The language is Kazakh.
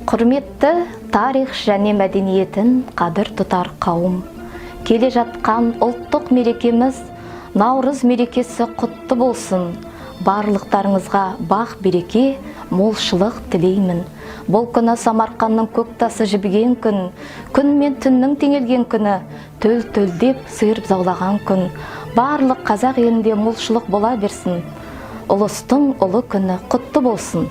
Құрметті тарих және мәдениетін қадір тұтар қауым, келе жатқан ұлттық мерекеміз Наурыз мерекесі құтты болсын! Барлықтарыңызға бақ, береке, молшылық тілеймін. Бұл күні Самарқанның көк тасы жібіген күн, күн мен түннің теңелген күні, төл төлдеп сиыр бұзаулаған күн. Барлық қазақ елінде молшылық бола берсін. Ұлыстың ұлы күні құтты болсын!